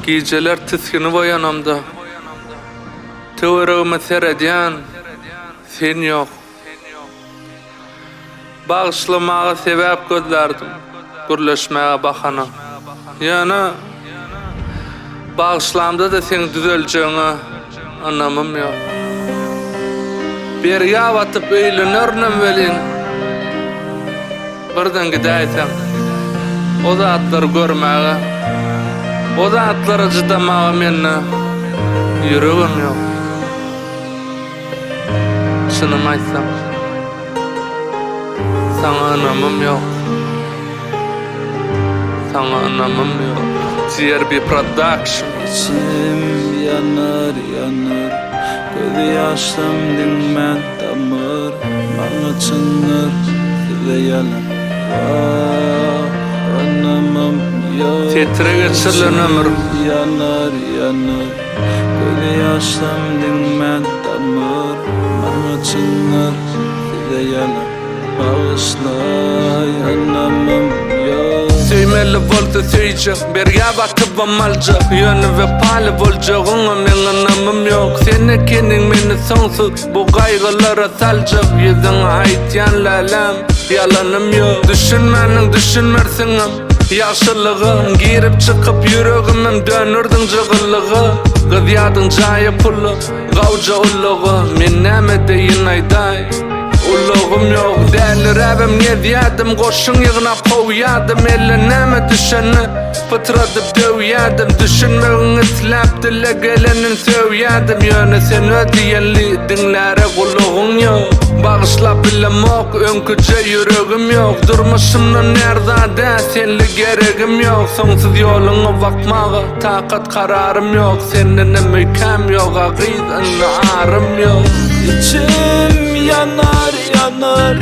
Gijeler tisginip oýanamda, Töweregime seredýän, sen ýok. Bagyşlamaga sebäp gözlärdim, gürleşmäge bahana. Ýöne bagyşlamda-da seň düzeljegiňe ynamym ýok. Bergä batyp öýlenerinem welin, birden gidäýseň, o zatlary görmäge, o zatlara çydamaga mende ýüregem ýok. Çynymy aýtsam, saňa ynamym ýok. Saňa ynamym ýok. TRB Production. Içim ýanar ýanar Göz ýaşlam diňmän damar Maňa çyndyr size ýalan Wah ynamym ýok Setire geçirilen ömür. Içim ýanar ýanar Göz ýaşlam diňmän damar Maňa çyndyr size ýalan Bagyşlaý ynamym ýok. Söýmeli bolsa söýjek, bergä batybam aljak Ýöne wepaly boljagyňa meň ynamym ýok Sen ekeniň meni soňsuz bu gaýgylara saljak Ýüzüňe aýtýan läläm, ýalanym ýok Düşünmäniň düşünmersiňem. Ýagşylyga girip çykyp ýüregimem dönürdiň jygyllyga Gyzýadyň jaýa pula gawja ulaga Men näme deýin aýdaý ulagym ýok Däliräbem gezýädim goşun ýygnap kowýadym Elle näme düşeni pytradyp döwýädim Düşünmegiňi isläp dile gelenin sögýädim Ýöne sen öz diýenli diňläre gulagyň ýok Bagyşlap bilemok öňküje ýüregim ýok Durmuşymdan närza dä senli geregim ýok Soňsuz ýoluňa bakmaga takat kararym ýok Sendenem öýkäm ýok a gyz indi arym ýok. Içim ýanar ýanar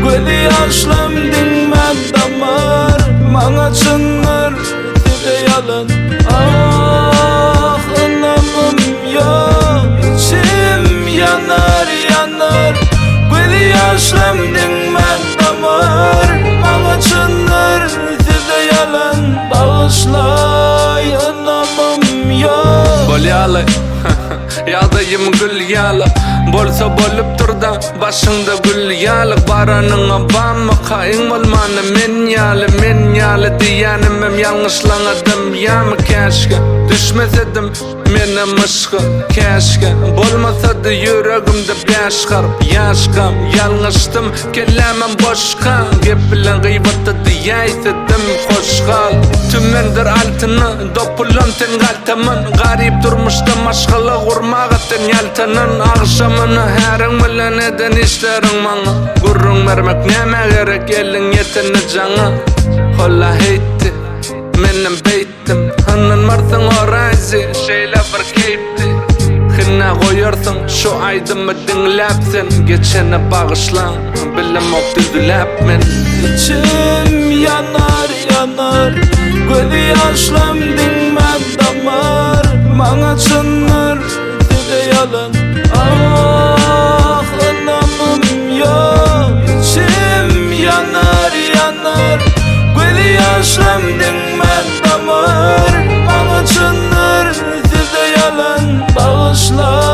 Göz ýaşlam diňmän damar Maňa çyndyr size ýalan Ah ynamym ýok Içim ýanar ýanar Göz ýaşlam diňmän damar Maňa çyndyr size ýalan Bagyşlaý ynamym ýok. Bolýaly Ýagdaýym gül ýaly Bolsa bolupdyrda Başyňda gül ýaly Baranyňa bamyka Iň bolmanda men ýaly Men ýaly diýýänimem ýalňyşlaňa dymýamy Käşgä düşmesedim menem yşga Käşgä bolmasady ýüregimde bäş harp Ýaşkam ýalňyşdym Kellämem boşka Gep bilen gybatda diýäýsedim hoş gal Tümendir altyna dopulan sen galtaman Garyp durmuşda maşgala gurmaga sen ýaltanan Agşamyna häriň bilen eden işleriň maňa Gürrüň bermek nämä gerek eliň ýetende jaňa Holla heýtdi menem beýtdim. Ynanmarsyň o razy şeýle bir keýpdi Hinnä goýarsyň şu aýdymy diňläp sen Geçene bagyşlaň bilemok düzüläp men. Içim ýanar ýanar Göz ýaşlam diňmän damar Maňa çyndyr size ýalan Ah ynamym ýok Içim ýanar ýanar Göz ýaşlam diňmän Men damar maňa çyndyr size ýalan bagyşla.